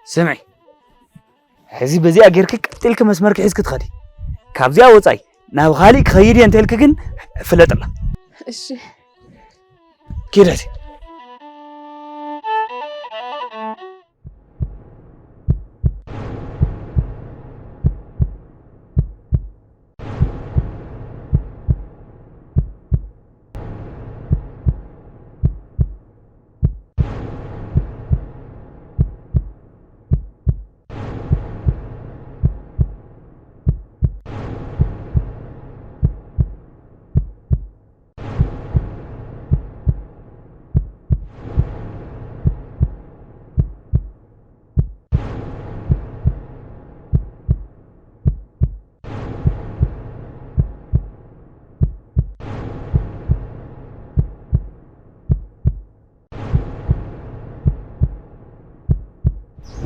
ስምዒ፣ ሕዚ በዚኣ ጌርኪ ቀጥ ኢልኪ መስመርኪ ሒዝኪ ትኸዲ። ካብዚኣ ወጻኢ ናብ ኻሊእ ክኸይድ እየ እንተልኪ ግን ፍለጥላ። እሺ። ኪድ ሕዚ።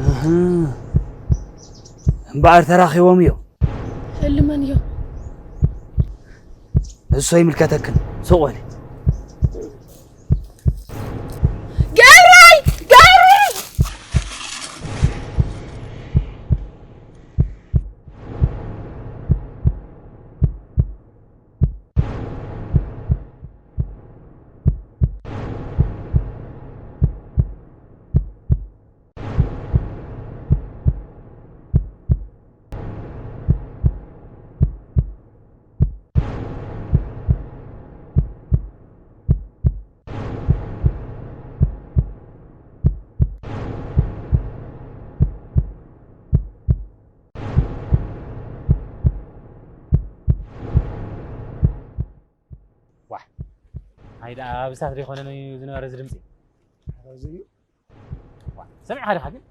እህ፣ እምበኣር ተራኺቦም እዮም። ህልመን እዮም። ንሱ ኣይምልከተክን። ሱቕ በሊ። ገብረይ! ገብረይ! ዋሕ። ኣይ ደኣ ኣብ እሳት ዘይኮነ እዩ ዝነበረ እዚ ድምፂ። ኣብዚ እዩ። ዋሕ። ሰሚዕካ ዲኻ ግን?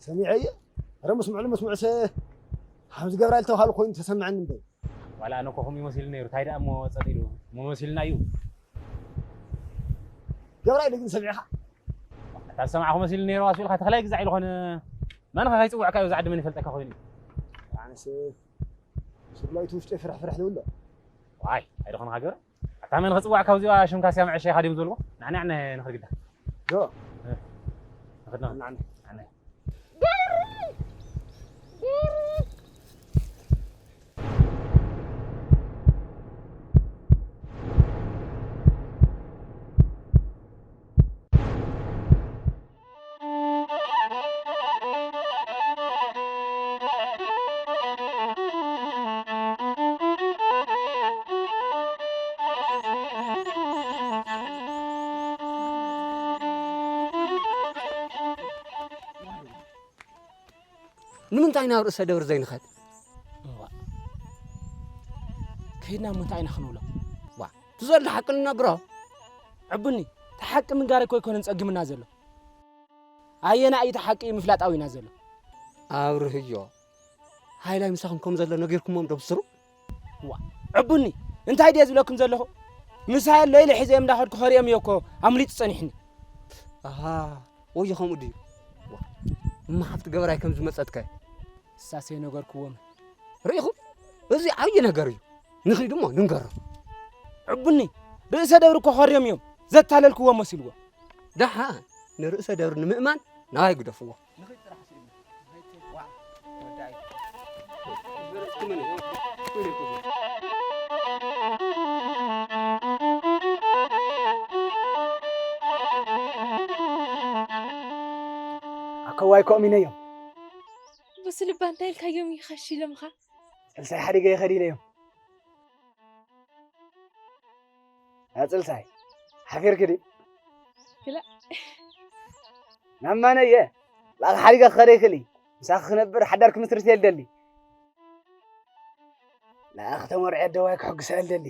ሰሚዐ እየ። ኧረ መስምዕሉ መስምዑሰ፣ ከምዚ ገብራ ዝተባሃሉ ኮይኑ ተሰምዐኒ እምበር። ዋላ ኣነ እኮ ከምኡ ይመሲሉ ነይሩ። እንታይ ደኣ እሞ ጸጥ ኢሉ? እሞ መሲልና እዩ። ገብራ ኢሉ ግን ሰሚዕኻ? እታ ዝሰማዕኹ መሲሉ ነይሩ ኣስቢልካ፣ ተኽላይ ግዛዕ ኢሉ ኾነ። መን ኸ ከይጽውዕካ እዩ፣ እዚ ዓዲ መን ይፈልጠካ ኮይኑ እዩ? ስብላይቱ ውሽጢ ፍርሕ ፍርሕ ዝብሎ። ዋይ ኣይደኾን ሃገር ኣታ መን ክፅዋዕ ካብዚኣ ሽምካስያ መዕሸ ኢኻ ድዮም ዝብልዎ። ንዓና ንኽርግዳ ዶ ንኽድና ንዓና ንምንታይ ናብ ርእሰ ደብር ዘይንኸድ? እዋ። ከይድና እሞ እንታይ ኢና ክንብሎ? ዋ፣ እቲ ዘሎ ሓቂ ንነግሮ። ዕቡኒ፣ እቲ ሓቂ ምንጋር እኮ ኣይኮነን ጸጊሙና ዘሎ። ኣየና እዩ እቲ ሓቂ እዩ ምፍላጥ ኣዊና ዘሎ። ኣብርህዮ፣ ሃይላይ ምሳኹም ከም ዘሎ ነጊርኩሞም ዶ ብስሩ? ዋ፣ ዕቡኒ፣ እንታይ ድየ ዝብለኩም ዘለኹ? ምሳይ ኣሎ ኢለ ሒዘዮም እንዳኸድኩ ከሪኦም እዮ እኮ ኣምሊጡ ጸኒሕኒ። ኣሃ፣ ወዮ ከምኡ ድዩ? ዋ፣ እማ ሓፍቲ ገበራይ ከም ዝመጸትከ? እሳስ ኣይነገርኩዎም። ርኢኹም? እዚ ዓብዪ ነገር እዩ። ንኺድ እሞ ንንገሮ። ዕቡኒ፣ ርእሰ ደብሪ እኮ ከሪኦም እዮም። ዘታለልኩዎም መሲልዎ። ደሓ፣ ንርእሰ ደብሪ ንምእማን ናባይ ግደፍዎ። ንኺድ ጥራሕ ስኢኑ። ዋ፣ ወዳይ። ኣከዋይ ኮሚነዮም። ብስልባ እንታይ ኢልካዮም ይኸሽ ኢሎምኻ? ሰልሳይ ሓዲገ ይኸድ ኢለዮም። ኣጽልሳይ ሓፊርኪ ድዩ? ክላ። ናብ ማነየ? ላኽ ሓዲገ ክኸደ ይኽእል እዩ። ምሳኺ ክነብር ሓዳር ክምስርት እየ ልደሊ። ለኣኽ ተመርዐ ደዋይ ክሕጉሳ እየ ልደሊ።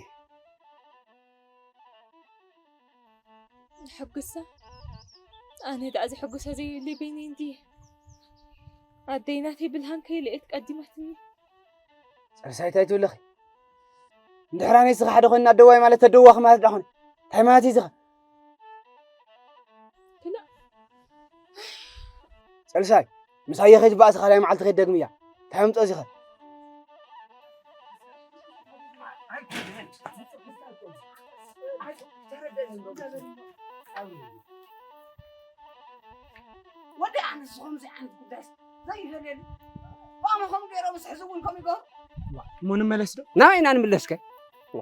ሕጉሳ? ኣነ ደኣ ዘሕጉሳ ዘይብለይ በይነይ እንድየ። ኣደይ ናተይ ብልሃን ከይልእት ቀዲማትኒ። ጸርሳይ እንታይ ትብለኺ? እንድሕር ኣነይ ስኻ ሓደ ኮይንና ኣደዋይ ማለት ተደዋኺ ማለት ዳኾነ። እንታይ ማለት እዩ እዚ ኸ? ክላ። ጸልሳይ፣ ምሳየ ከይትበኣሲ ካልኣይ መዓልቲ ከይትደግምያ። እንታይ ኣምጽኦ እዚ ኸ? ወዲ ኣነስ ከምዚ ዓይነት ጉዳይስ ዘይደልየሉ። ብኣመ ከምኡ ገይሮምስ ሕዚ እውን ከምኡ ይገብሩ። እሞ ንመለስ ዶ? ናበይ ኢና ንምለስከ? ዋ፣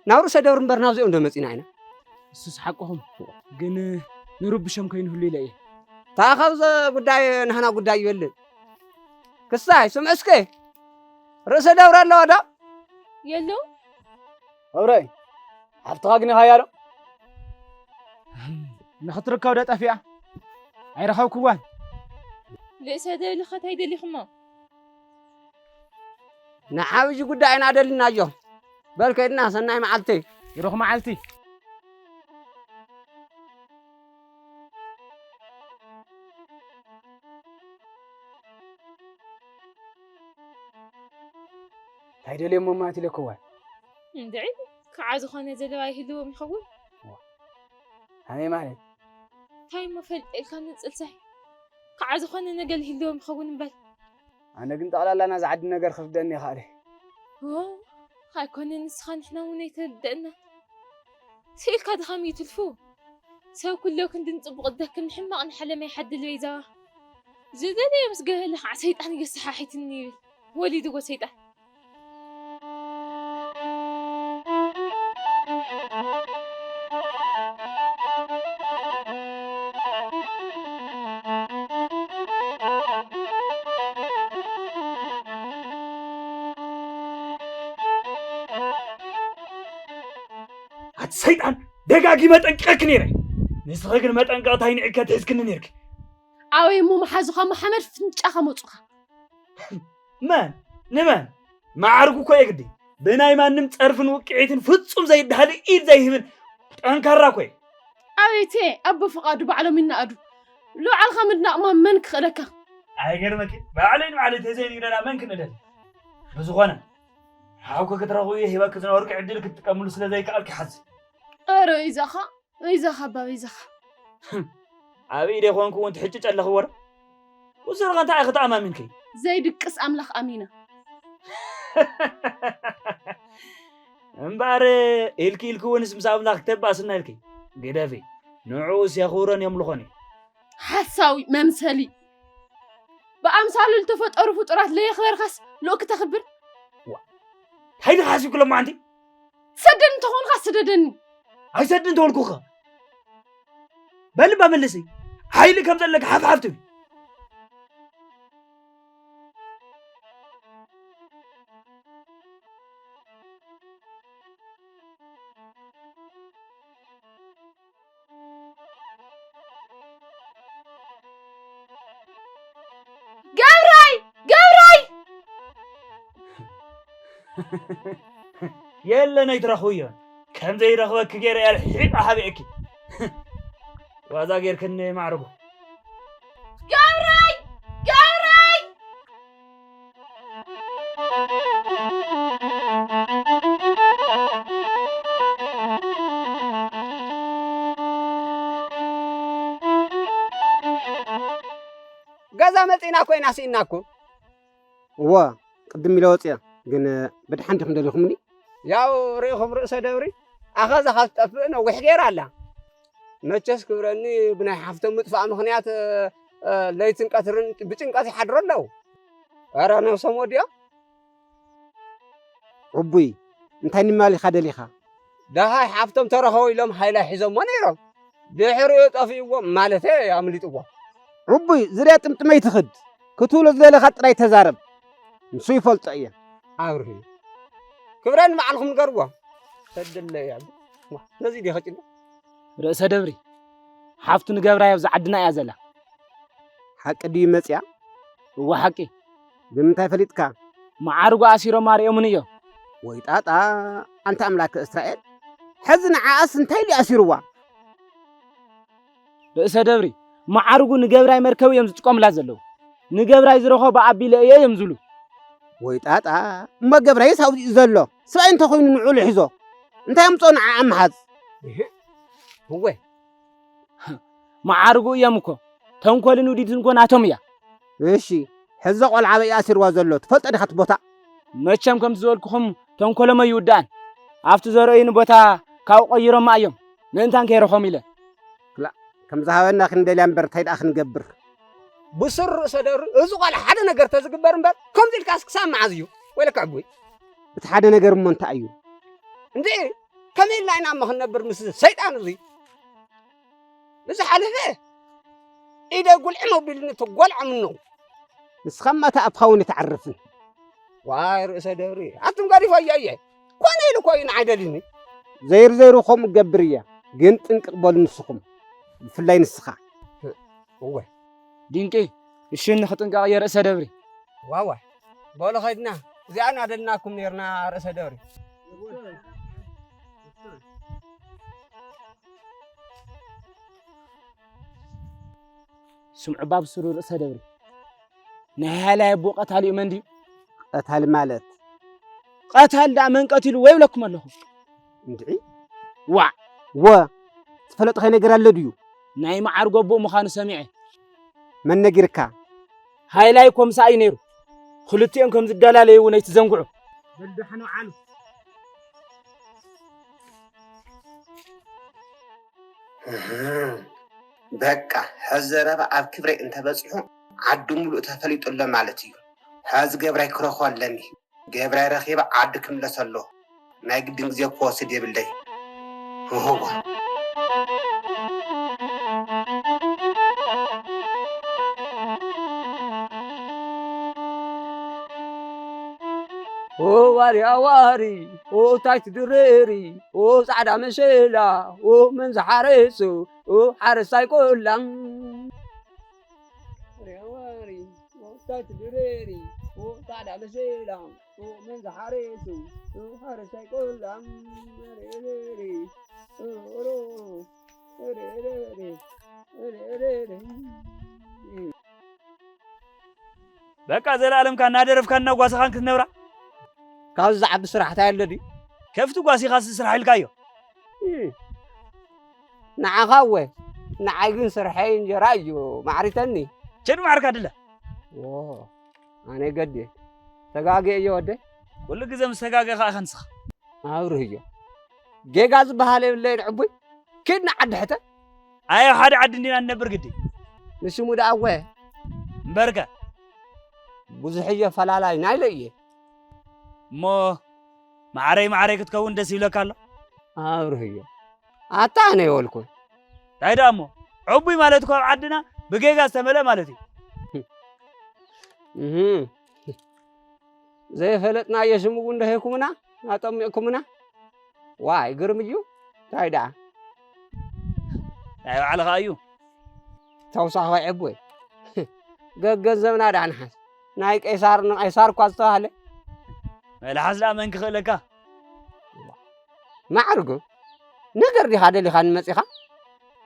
ናብ ርእሰ ደብሪ እምበር ናብዚኦም ዶ መጺና ኢና? እሱስ ሓቅኹም። ግን ንርብሾም ከይንህሉ ኢለ እየ። እታ ካብዚ ጉዳይ ናህና ጉዳይ ይበልጽ። ክሳይ ስምዕ እስከ። ርእሰ ደብሪ ኣለዋ ዶ? የለውን። ኣብረይ፣ ሓፍትኻ ኣግኒኻያ ዶ? ንኽትርከብ ዶ ጠፊኣ? ኣይረኸብክዋን። ርእሰ ደብሪ ኸ እንታይ ደሊኹሞ? ንዓብዪ ጉዳይ ኢና ደሊናዮ። በል ከይድና፣ ሰናይ መዓልቲ። ይረኹ መዓልቲ። እንታይ ደልዮሞ ማለት ኢለክዋ? እንድዒ፣ ከዓ ዝኾነ ዘለዋ ይህልዎም ይኸውን። ከመይ ማለት? እንታይ እሞ ፈልጠልካ ንጽልሳይ? ከዓ ዝኾነ ነገር ይህልዎም ይኸውን እምበር። ኣነ ግን ጠቕላላ ናዛ ዓዲ ነገር ክርደአኒ ይኽእል እዩ። ኦ፣ ኣይኮነ ንስኻ ንሕና እውን ኣይተርድአና። ስኢልካ ድኻም እዩ ትልፉ። ሰብ ኩሎ ክንዲ ንጽቡቕ ዝደክም ንሕማቕ ንሓለመ ይሓድል በይዛዋ። ዝደለየ ምስ ገበለ ከዓ ሰይጣን ይገስሓሒትኒ ይብል። ወሊድዎ ሰይጣን። ኣቲ ሰይጣን፣ ደጋጊመ ጠንቂቐኪ ነይረ። ንስኺ ግን መጠንቀቕታ ኣይንዒግኪ ኣትሒዝክኒ ነይርኪ። ኣበይ እሞ መሓዙኻ መሓመድ ፍንጫኻ መጹኻ። መን? ንመን? መዓርጉ እኮ የግዲ። ብናይ ማንም ጸርፍን ውቅዒትን ፍጹም ዘይደሃሊ ኢድ ዘይህብን ጠንካራ እኮ እየ። ኣቤቴ፣ ኣቦ ፍቓዱ ባዕሎም ይነኣዱ። ልውዓልካ ምድናቕ እማ መን ክኽእለካ? ኣይገርመኪ፣ ባዕለይ ንባዕለይ ተዘይንግደላ መን ክንእደል? ብዝኾነ፣ ሓውኪ ክትረኽብዮ ሂበኪ ዝነበርኩ ዕድል ክትጥቀምሉ ስለ ዘይከኣልኪ ሓዚ። ኧረ፣ ይዛኻ፣ ይዛኻ፣ ኣባ፣ ይዛኻ። ኣብ ኢደይ ኮንኩ እውን ትሕጭጭ ኣለኺ ወረ። ውስርኸ እንታይ ኢኺ ተኣማሚንኪ? ዘይድቅስ ኣምላኽ ኣሚነ። እምበኣር ኢልኪ ኢልኪ እውን ምስ ኣምላኽ ክተባእስና ኢልኪ ግደፊ። ንዕኡስ የኽብሮን የምልኾን እዩ። ሓሳዊ መምሰሊ። ብኣምሳሉ ዝተፈጠሩ ፍጡራት ለየኽበርካስ ልኡክ ተኽብር? እንታይ ድኻ ሓሲብኪ ሎማዓንቲ? ትሰደኒ እንተኾንካ ስደደኒ። ኣይሰድን ተወልኩኸ። በልባ መልሲ። ሓይሊ ከም ዘለካ ሓፍሓፍ ትብል። ገብራይ! ገብራይ! የለን ኣይትረኽብዮን። ከም ዘይረኽበኪ ገይረ እየ ሒጣ ሓቢእኪ። ዋዛ ጌርክኒ ማዕርጉ። ገብራይ! ገብራይ! ገዛ መጺና ኮይና ስኢናኩም። እወ፣ ቅድም ኢለ ወጽየ፣ ግን ብድሓን ዲኹም ደሊኹምኒ? ያው ርኢኹም ርእሰ ደብሪ፣ ኣኸዛ ካብ ትጠፍእ ነዊሕ ገይራ ኣላ። መቸስ ክብረኒ ብናይ ሓፍቶም ምጥፋእ ምኽንያት ለይትን ቀትርን ብጭንቀት ይሓድሩ ኣለዉ። ኧረ ነብሶም ወዲኦም። ዕቡይ፣ እንታይ ንማል ኢኻ ደሊኻ? ደሃይ ሓፍቶም ተረኸቡ ኢሎም ሃይላ ሒዞሞ ነይሮም። ድሕሪኡ ጠፊእዎም ማለተይ ኣምሊጥዎም። ዕቡይ፣ ዝርያ ጥምጥመይ ትኽድ። ክትብሎ ዝደለኻ ጥራይ ተዛረብ። ንሱ ይፈልጦ እየ። ኣብርሂ። ክብረን ባዕልኹም ንገርዎ። ሰድለይ ኣሉ። ዋ፣ ነዚ ዲኸ ጭሎ? ርእሰ ደብሪ፣ ሓፍቱ ንገብራይ ኣብዚ ዓድና እያ ዘላ። ሓቂ ድዩ መጽያ? እወ ሓቂ። ብምንታይ ፈሊጥካ? መዓርጉ ኣሲሮማ ርእዮምኒ እዮም። ወይ ጣጣ፣ ኣንታ ኣምላከ እስራኤል፣ ሕዚ ንዓኣስ እንታይ ኢሉ ኣሲርዋ? ርእሰ ደብሪ፣ መዓርጉ ንገብራይ መርከቡ እዮም ዝጥቀሙላ ዘለዉ። ንገብራይ ዝረኸቦ ኣቢለ እየ እዮም ዝብሉ። ወይ ጣጣ፣ እሞ ገብራይስ ኣብዚኡ ዘሎ፣ ሰብኣይ እንተኾይኑ ንዑ ልሕዞ። እንታይ ኣምጾ ንዓኣ ምሓዝ? እወ። መዓርጉ እዮም እኮ። ተንኮልን ውዲትን እኮ ናቶም እያ። እሺ፣ ሕዚ ቆልዓ ኣበይ ኣሲርዋ ዘሎ ትፈልጦ ዲኻ እቲ ቦታ? መቸም ከምቲ ዝበልኩኹም ተንኮሎም ኣይውዳእን። ኣብቲ ዘርእዩኒ ቦታ ካብኡ ቀይሮማ እዮም። ምእንታን ከይረኸም ኢለ። ክላእ፣ ከም ዝሃበና ክንደልያ እምበር እንታይ ደኣ ክንገብር? ብስሩ ርእሰ ደብሪ፣ እዚ ቆልዓ ሓደ ነገር ተዝግበር እምበር፣ ከምዚ ኢልካስ ክሳብ መዓዝ እዩ? ወይለካ ዕቡይ። እቲ ሓደ ነገር እሞ እንታይ እዩ? እንዴ፣ ከመይ ኢልና ኢና እሞ ክንነብር ምስ ሰይጣን እዚ? ብዝሓለፈ ኢደ ጉልዒ መቢልኒ ትጎልዖ ምነው። ንስኻማ እታ ኣፍኻ እውን ኣይትዓርፍን። ዋይ ርእሰ ደብሪ፣ ኣቱም ገዲፎዮ እየ። ኮነ ኢሉ እኮ እዩ ንዓይ ደልዩኒ። ዘይሩ ዘይሩ ከምኡ እገብር እየ፣ ግን ጥንቅቕ በሉ ንስኹም፣ ብፍላይ ንስኻ። እወ። ዲንቂ፣ እሺ ንኽጥንቀቕ እየ ርእሰ ደብሪ። ዋዋይ፣ በሉ ኸድና፣ እዚኣ እናደልናኩም ነርና ርእሰ ደብሪ። ስምዑ ባብ ስሩ ርእሰ ደብሪ። ናይ ሃላይ ኣቦ ቀታሊኡ መን ድዩ? ቀታሊ ማለት? ቀታል ደኣ መን ቀቲሉ ወይ ብለኩም ኣለኹ። እንድዒ? ዋዕ! ወ! ዝፈለጥኸ ነገር ኣሎ ድዩ? ናይ መዓርጎ ኣቦ ምዃኑ ሰሚዐ። መን ነጊርካ? ሃይላይ ኮምሳ እዩ ነይሩ። ክልቲኦም ከም ዝደላለዩ እውን ኣይትዘንግዑ። በል ደሓን ውዓሉ። በቃ፣ ሕዚ ዘረባ ኣብ ክብረይ እንተበጺሑ ዓዲ ሙሉእ ተፈሊጡ ኣሎ ማለት እዩ። ሕዚ ገብራይ ክረኽቦ ኣለኒ። ገብራይ ረኺበ ዓዲ ክምለስ ኣለዎ። ናይ ግድን ግዜ ክወስድ የብለይ። እህዋ። ኦ ዋሪ ኣዋሪ፣ ኦ ታይ ትድርሪ፣ ኦ ጻዕዳ መሸላ፣ ኦ መን ዝሓረሱ፣ ኦ ሓረስታይ ቆላ። ዋሪ ኣዋሪ፣ ኦ ታይ ትድርሪ፣ ኦ ጻዕዳ መሸላ፣ ኦ መን ዝሓረሱ፣ ኦ ሓረስታይ ቆላ። ኦ ሮ፣ ኦ ሮ፣ ኦ ሮ፣ ኦ ሮ፣ ኦ ሮ። በቃ ዘላለም ካን እናደረፍካን እናጓሰኻን ክትነብራ። ካብዚ ዝዓቢ ስራሕ እንታይ ኣሎ ድዩ? ከፍቲ ጓሲኻስ ስራሕ ኢልካዮ። እም። ንዓኻ እወ፣ ንዓይ ግን ስርሐይ እንጀራ እዩ ማዕሪተኒ። ቸዱ ማዕርካ ድለ። ዎ፣ ኣነ ገድየ። ተጋግየ እየ ወደይ። ኩሉ ግዜ ምስ ተጋገኻ ኢኻ ንስኻ። ኣብርህዮ። ጌጋ ዝበሃል የብለይን ዕቡይ። ኪድ ንዓዲ ሕተ። ኣየ ኣብ ሓደ ዓዲ እንዲና ንነብር ግዲ። ንሽሙ ደኣ እወ። እምበርከ። ብዙሕዮ ፈላላይና ኢለ እየ። እሞ ማዕረይ ማዕረይ ክትከውን ደስ ይብለካ ኣሎ? ኣብርህዮ። ኣታ ኣነ የወልኩ። እንታይ ደኣ እሞ? ዕቡይ ማለት እኮ ኣብ ዓድና ብጌጋ ዝተመልአ ማለት እዩ። እህ። ዘይፈለጥናዮ ሽሙ እውን ደሄኩምና፣ ኣጠሚቕኩምና። ዋይ፣ ግርም እዩ። እንታይ ደኣ? ናይ ባዕልኻ እዩ። ተውሳኸ ዕቡይ። ገገንዘብና ደኣ ንሓዝ። ናይ ቄሳር ንቄሳር እኳ ዝተባህለ። መልሓስ ደኣ መን ክኽእለካ? ማዕርጉ፣ ነገር ዲኻ ደሊኻኒ መጺኻ?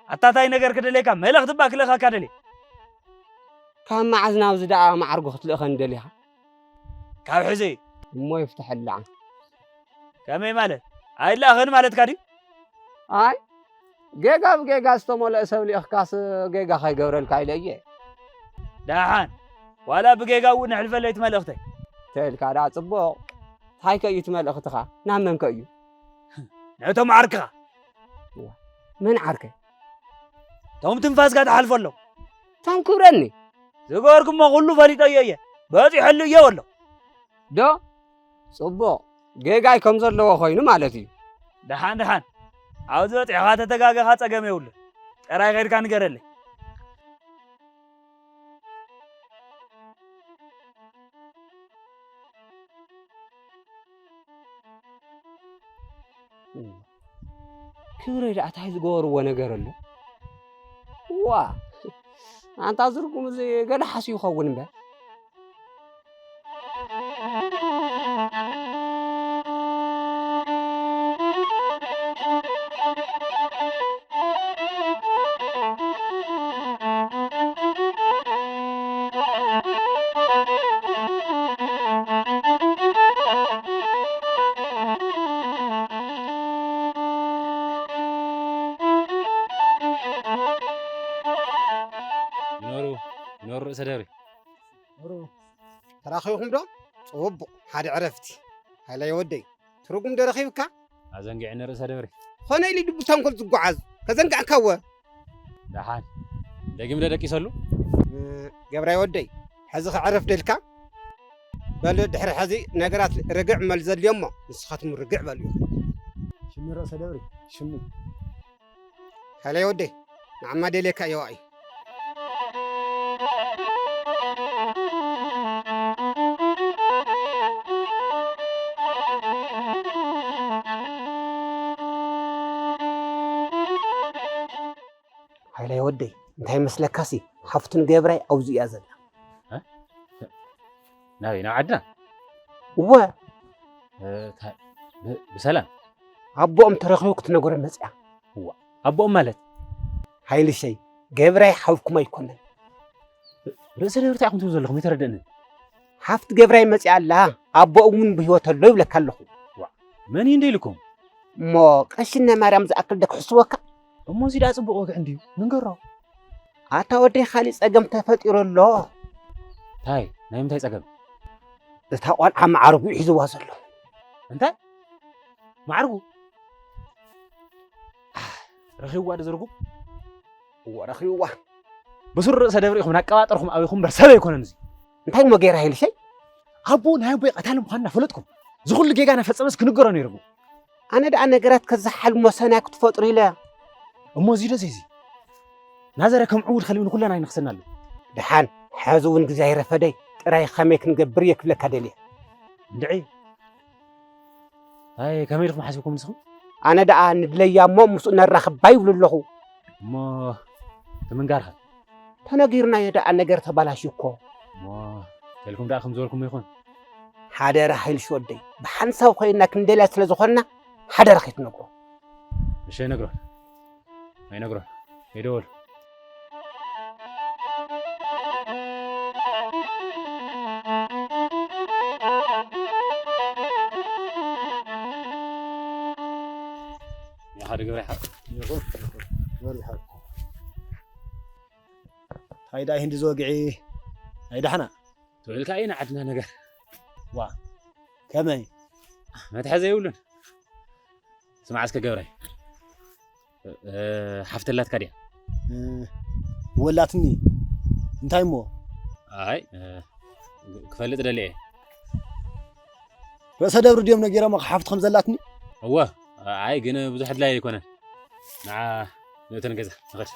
ኣታ ታይ ነገር ክደልየካ? መልእኽቲ እባ ክልእኸካ ደልየ። ካብ መዓዝ ናብዚ ደኣ ማዕርጉ ክትልእኸኒ ደሊኻ? ካብ ሕዚ። እሞ ይፍትሐላ። ከመይ ማለት? ኣይለኣኸኒ ማለትካ ድዩ? ኣይ፣ ጌጋ ብጌጋ ዝተመልአ ሰብ ልኢኽካስ ጌጋ ከይገብረልካ ኢለ እየ። ደሓን፣ ዋላ ብጌጋ እውን ኣሕልፈለይ እቲ መልእኽተይ። ተልካ ደኣ ጽቡቕ። እንታይ ከ እዩ እቲ መልእኽትኻ? ናብ መን ከ እዩ? ነቶም ዓርክኻ። እዋ፣ መን ዓርከይ? እቶም ትንፋስካ ትሓልፈሎም። እቶም ክብረኒ። ዝገበርኩሞ ኩሉ ፈሊጠዮ እየ። በጺሐሉ እየ በሎ። ዶ? ጽቡቕ። ጌጋይ ከም ዘለዎ ኮይኑ ማለት እዩ። ደሓን፣ ደሓን። ኣብዚ በጺሕኻ ተተጋገኻ ጸገም የብሉን። ጥራይ ከይድካ ንገረለይ። ክብረይ ደኣ እንታይ ዝገበርዎ ነገር ኣሎ? ዋ! ኣንታ ዝርጉም እዚ ገለ ሓስዩ ይኸውን እምበር። ይኖሩ፣ ይኖሩ ርእሰ ደብሪ። ኖሩ፣ ተራኺብኩም ዶ? ጽቡቕ፣ ሓደ ዕረፍቲ። ሃላይ ወደይ፣ ትርጉም ዶ ረኺብካ? ኣዘንጊዕኒ ርእሰ ደብሪ። ኾነ ኢሉ ድቡ ተንኮል ዝጓዓዝ፣ ከዘንጋዕካወ። ደሓን፣ ደጊም ዶ ደቂሰሉ? እ፣ ገብራይ ወደይ፣ ሕዚ ከዕረፍ ደልካ? በሉ፣ ድሕሪ ሕዚ ነገራት ርግዕ መል ዘድልዮ እሞ፣ ንስኻትኩም ርግዕ በሉ። ሽሚ ርእሰ ደብሪ፣ ሽሚ። ሃላይ ወደይ፣ ንዓማ ደልየካ እየ ዋኢ። ሃይላይ ወደይ፣ እንታይ መስለካሲ፣ ሓፍቱን ገብራይ ኣብዚ እያ ዘላ። እ? ናበይ? ናብ ዓድና? እወ። እ፣ ታ-፣ ብ-፣ ብሰላም? ኣቦኦም ተረኺቡ ክትነግሮ መጽያ። እዋ፣ ኣቦኦም ማለት? ሃይልሸይ፣ ገብራይ ሓውኩም ኣይኮነን። ርእሰ ደብርታ ኢኹም ትብሉ ዘለኹም፣ ኣይተረደእንን። ሓፍቲ ገብራይ መጽያ ኣላ፣ ኣቦኦም እውን ብህይወት ኣሎ ይብለካ ኣለኹ። ዋ፣ መን እዩ እንደ ኢልኩም? እሞ ቀሺ እነ ማርያም ዝኣክል ዶ ክሕስወካ? እሞ እዚ ደኣ ጽቡቕ ወግዒ እንድዩ፣ ንገሮ። ኣታ ወደይ፣ ካሊእ ጸገም ተፈጢሩ ኣሎ። እንታይ? ናይ ምንታይ ጸገም? እታ ቆልዓ ማዕርጉ እዩ ሒዝዋ ዘሎ። እንታይ? ማዕርጉ? ኣህ፣ ረኺብዋ ዶ ዝርጉም? እወ፣ ረኺብዋ። ብስሩ ርእሰ ደብሪ ኢኹም እናቀባጠርኩም ኣቢኹም እምበር ሰብ ኣይኮነን እዚ። እንታይ እሞ ገይራ ኢልሸይ? ኣቦኡ ናይ ኣቦይ ቀታሊ ምዃኑ እናፈለጥኩም፣ እዚ ኩሉ ጌጋ እናፈጸመስ ክንገሮ ነይርዎ። ኣነ ደኣ ነገራት ከዘሓልሞ ሰናይ ክትፈጥሩ ኢለ። እሞ እዚ ዶ ዘይዚ? ናዘረ ከም ዕዉድ ከሊኡ ንኩለና ይንኽሰና ኣሎ። ደሓን፣ ሕዚ እውን ግዜ ኣይረፈደይ፣ ጥራይ ከመይ ክንገብር እየ ክብለካ ደልየ። እንድዒ። ኣይ፣ ከመይ ኢልኩም ሓሲብኩም ንስኹም? ኣነ ደኣ ንድለያ እሞ ምስኡ ነራኽባ ይብሉ ኣለኹ። እሞ እቲ ምንጋርኸ? ተነጊርናዮ ደኣ ነገር ተባላሽዩ እኮ። እሞ ተልኩም ደኣ ከም ዝበልኩም ይኹን። ሓደራ ሃይልሽ ወደይ፣ ብሓንሳብ ኮይንና ክንደልያ ስለ ዝኾንና ሓደራ ከይትነግሮ። እሺ፣ ኣይነግሮን። ኣይነግሮን። ይደወል። ይሓ ዶ ገብረ ይሓ። ይኹን፣ ይኹን። ገብረ ይሓ። ሃይዳ ህንዲ ዝወግዒ። ሃይዳ ሓና። ትውዕልካ እየ ንዓድና ነገር። ዋ፣ ከመይ? መትሓዚ የብሉን። ስማዕ እስከ ገብራይ፣ ሓፍተላትካ ድያ? ወላትኒ። እንታይ እሞ? ኣይ፣ ክፈልጥ ደልየ። ርእሰ ደብሪ ድዮም ነጊሮም ሓፍቲ ከም ዘላትኒ? እወ። ኣይ፣ ግን ብዙሕ ድላይ ኣይኮነን። ንዓ፣ ንእተን ገዛ ንኸድ።